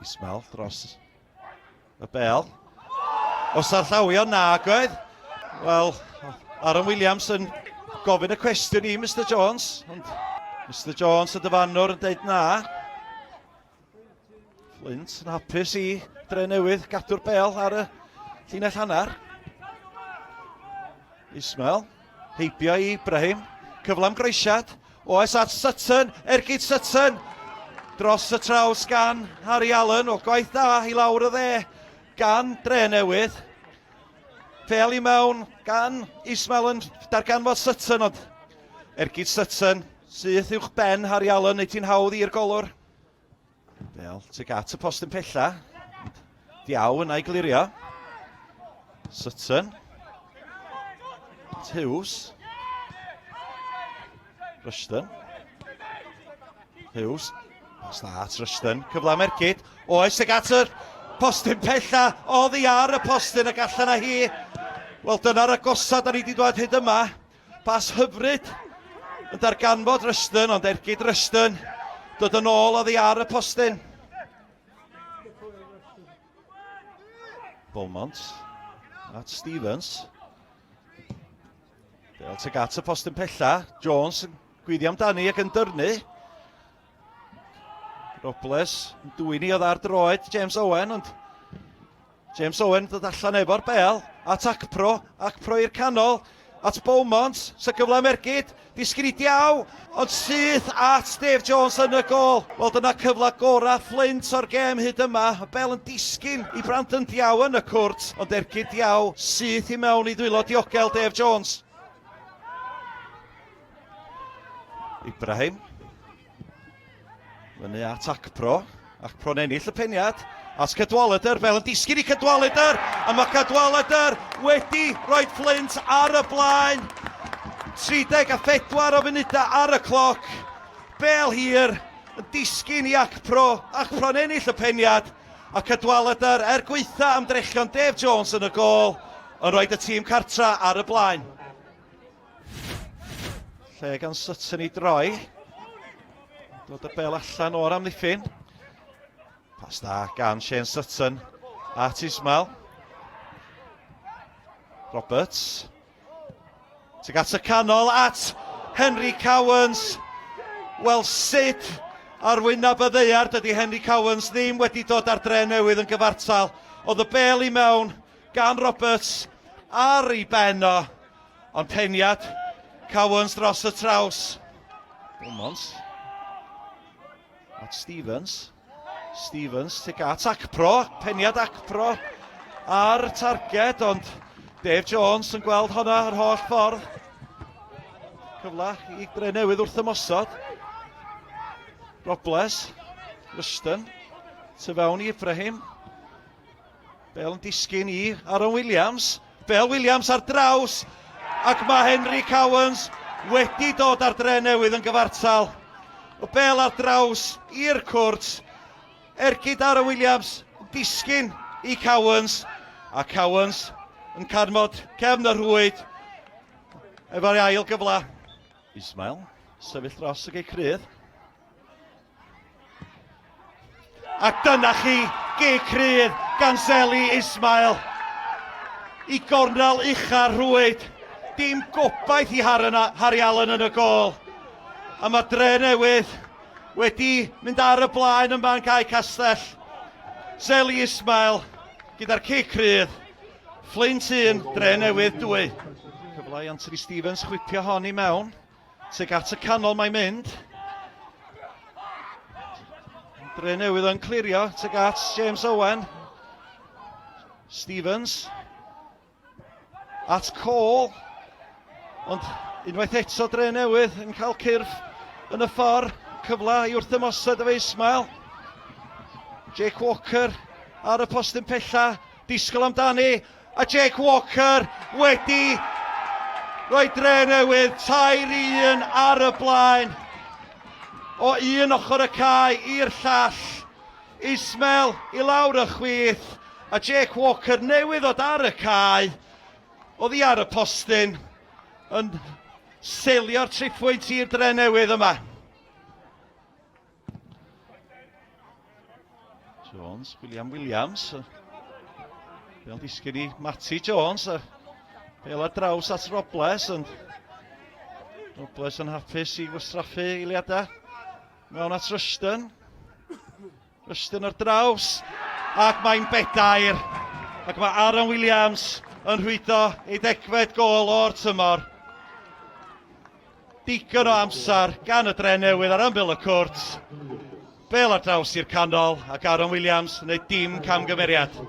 Ismael dros y bel. Os ar llawio nag oedd. Wel, Aaron Williams yn gofyn y cwestiwn i Mr Jones, ond Mr Jones y dyfarnwr yn deud na. Flint yn hapus i Dre Newydd gadw'r bel ar y llinell hanner. Ismael, heibio i Ibrahim. Cyfle am groesiad. Oes at Sutton, ergyd Sutton. Dros y traws gan Harry Allen. O gwaith da i lawr y dde gan Dre Newydd. Fel i mewn gan Ismael yn darganfod Sutton, ond ergyd Sutton syth uwch ben Harry Allen, neu ti'n hawdd i'r golwr. Bel tuag at y postyn pella. Diaw yna i glirio. Sutton. Hughes. Rushton. Hughes. Pas da at Rushton. Cyfle am ergyd. Oes tuag at yr postyn pella. Oddi ar y postyn ac allan â hi. Wel, dyna'r agosad da ni wedi dod hyd yma. Pas hyfryd yn darganfod Rushton, ond ergyd Rushton dod yn ôl oddi ar y postyn. Beaumont at Stevens. Bel tuag at y postyn pella. Jones yn gwyddi amdani ac yn dyrnu. Robles yn dwyni oedd ar droed James Owen, ond James Owen dod allan efo'r bel at Acpro, Acpro i'r canol, at Beaumont, sy'n gyfle am ergyd, disgyn i Diaw, ond syth at Dave Jones yn y gol. Wel dyna cyfle gorau Flint o'r gêm hyd yma, y bel yn disgyn i Brandon Diaw yn y cwrt, ond ergyd Diaw syth i mewn i ddwylo diogel Dave Jones. Ibrahim. Fyny at Acpro. Acpro'n ennill y peniad. At Cadwaladr, fel yn disgyn i Cadwaladr, a mae Cadwaladr wedi rhoi Flint ar y blaen. 34 o funudau ar y cloc. Bel hir yn disgyn i Acpro. Acpro'n ennill y peniad. A Cadwaladr, er gweitha ymdrechion Dave Jones yn y gôl, yn rhoi y tîm cartra ar y blaen. Lle gan Sutton i droi. Dod y bel allan o'r amddiffyn. Pas da gan Shane Sutton at Ismail. Roberts. Tuag at y canol at Henry Cowans. Wel, sut ar wyneb y ddaear dydy Henry Cowans ddim wedi dod ar dre newydd yn gyfartal. Oedd y bel i mewn gan Roberts ar ei ben o. Ond peniad Cowans dros y traws. Beaumont. At Stevens. Stevens tuag at Acpro. Peniad Acpro ar targed, ond Dave Jones yn gweld honna yr holl ffordd. Cyfle i Dre Newydd wrth ymosod. Robles. Rushton. Tu fewn i Ibrahim. Bel yn disgyn i Aaron Williams. Bel Williams ar draws. Ac mae Henry Cowans wedi dod ar dre newydd yn gyfartal. Y bel ar draws i'r cwrt. Ergyd Aaron Williams yn disgyn i Cowans. A Cowans yn canfod cefn y rhwyd efo'r ail gyfle. Ismail, sefyll dros y gei crydd. A dyna chi gic rhydd gan Zeli Ismail i gornel ucha'r rhwyd. Dim gobaith i Harry Allen yn y gôl. A mae Dre Newydd wedi mynd ar y blaen yma yn Cae Castell. Zeli Ismail gyda'r cic rhydd. Flint 1, Dre Newydd 2. Cyfle i Anthony Stevens chwipio hon i mewn. Tuag at y canol mae'n mynd. Dre Newydd yn clirio tuag at James Owen. Stevens. At Cole. Ond unwaith eto Dre Newydd yn cael cyrff yn y ffordd. Cyfle i wrth ymosod efo Ismail. Jake Walker ar y postyn pella. Disgwyl amdani. A Jake Walker wedi rhoi dre newydd 3-1 ar y blaen. O un ochr y cae i'r llall. Ismail i lawr y chwith. A Jake Walker newydd ddod ar y cae. Oddi ar y postyn yn seilio'r triphwynt i'r dre newydd yma. Jones, William Williams. Bel disgyn i Matty Jones. A bel ar draws at Robles. Ond Robles yn hapus i wastraffu eiliadau. Mewn at Rushton. Rushton ar draws. Ac mae'n bedair. Ac mae Aaron Williams yn rhwydo ei degfed gol o'r tymor. Digon o amser gan y Dre Newydd ar ymyl y cwrt. Bel ar draws i'r canol ac Aaron Williams yn gwneud dim camgymeriad.